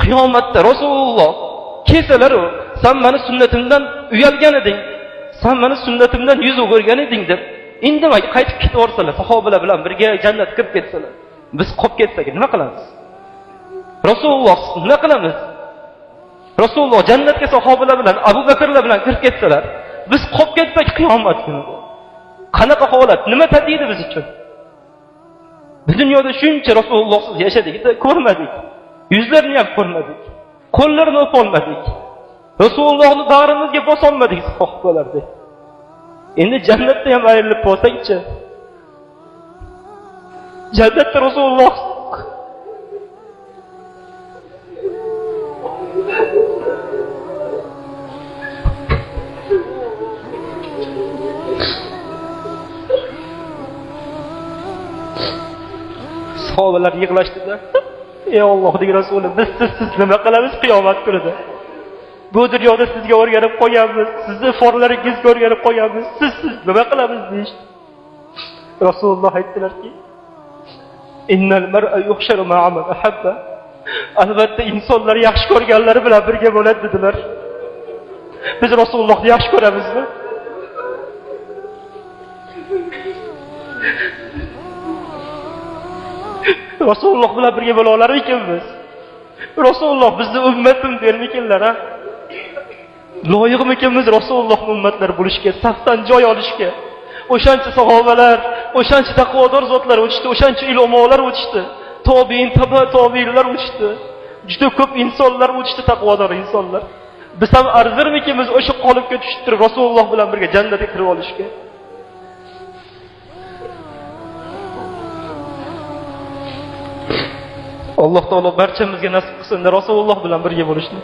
Qiyomatda Rasululloh kelsalar, sen meni sunnatimdan uyalgan eding, sen meni sunnatimdan yuz o'girgan eding deb indamay qaytib ketaversalar, sahobalar bilan birga jannatga kirib ketsalar, biz qolib ketsak nima qilamiz? Rasululloh nima qilamiz? Rasululloh jannatga sahobalar bilan, Abu Bakrlar bilan kirib ketsalar, biz qolib ketsak qiyomat kunida qanaqa holat, nima tatiydi biz uchun? Biz dunyoda shuncha Rasulullohsiz yashadik, ko'rmadik. Yuzlarini ham ko'rmadik. Qo'llarini o'polmadik. Rasulullohni bag'rimizga bosolmadik sahobalardek. Endi jannatda ham ayrilib qolsak-chi? Jannatda Rasululloh sahobalar yig'lashdida, ey Allohning rasuli, biz sizsiz nima qilamiz qiyomat kunida? Bu dunyoda sizga o'rganib qolganmiz, sizni forlaringizga o'rganib qolganmiz, sizsiz nima qilamiz deyishdi. Rasululloh aytdilarki, innal mar'a yuhsharu ma'a man ahabba. Albatta insonlar yaxshi ko'rganlari bilan birga bo'ladi dedilar. Biz Rasulullohni yaxshi ko'ramizmi? Rasululloh bilan birga bo'la olarmikinmiz? Rasululloh bizni ummatim dermikinlar, ha? Loyiqmikinmiz Rasulullohning ummatlari bo'lishga, safdan joy olishga? O'shancha sahobalar, o'shancha taqvodor zotlar o'tishdi, o'shancha ulamolar o'tishdi, tobiin, taba tobiinlar o'tishdi. Juda ko'p insonlar o'tishdi, taqvodor insonlar. Biz ham arzirmikinmiz o'sha qolipga tushib turib Rasululloh bilan birga jannatga kirib olishga? Alloh taolo barchamizga nasib qilsin Rasululloh bilan birga bo'lishni.